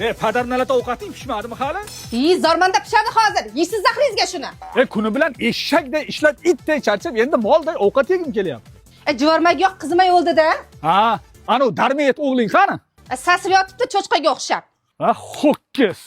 E, padarnalat ovqating pishmadimi hali? Yi, zormanda pishadi hozir. Yeysiz zahringizga shuni. E, kuni bilan eshakday ishlab, itday charchab, endi molday ovqat yegim kelyapti. E, jivarmak yo'q, qizim yo'ldida. Ha, anu darmiyat o'g'ling qani? E, sasib yotibdi cho'chqaga o'xshab. Ha, ho'kiz.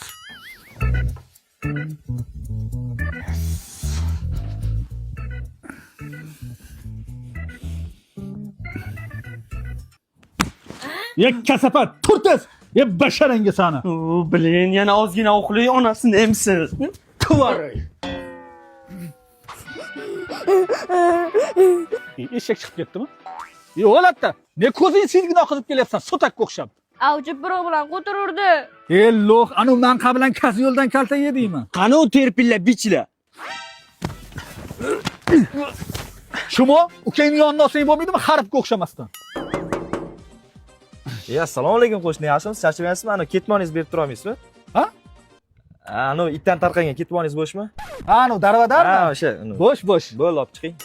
Ye kasafat, tur tez. Ye basharangga sani. O, blin, yana ozgina uxlay, onasini emsin. Tuvari. E, eshak chiqib ketdimi? E, o'latda. Ne ko'zing silgini oqizib kelyapsan, so'takka o'xshab. Ovchi birov bilan qo'tirurdi. E, lo'q, anu manqa bilan kas yo'ldan kalta yedingmi? Qani u terpilla bichla? Shumi? Ukangni yonina olsang bo'lmaydimi? Harfga o'xshamasdan. Ya, assalomu alaykum qo'shni, yaxshimisiz? Charchamayapsizmi? Ana ketmoningizni berib tura olmaysizmi? Ha? Ana itdan tarqagan ketmoningiz bo'shmi? Anu darvadarmi? Ha, o'sha. uni. Bo'sh, bo'sh. Bo'ldi, olib chiqing.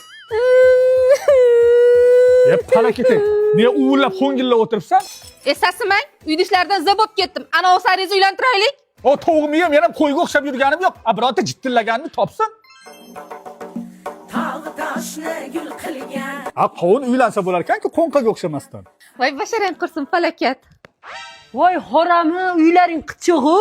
E, palaketing. Ne uvillab ho'ngillab o'tiribsan? E, sasimang, uyda ishlardan za bo'lib ketdim. Ana ovsaringizni uylantiraylik. O tovug'imni ham yana qo'yga o'xshab yurganim yo'q. A birorta jittillaganini topsin. Tog'i toshni gul qilgan. A qovun uylansa bo'lar ekan-ku, qo'nqaga o'xshamasdan. Voy basharang qursin falokat. Voy horami, uylaring qichig'u.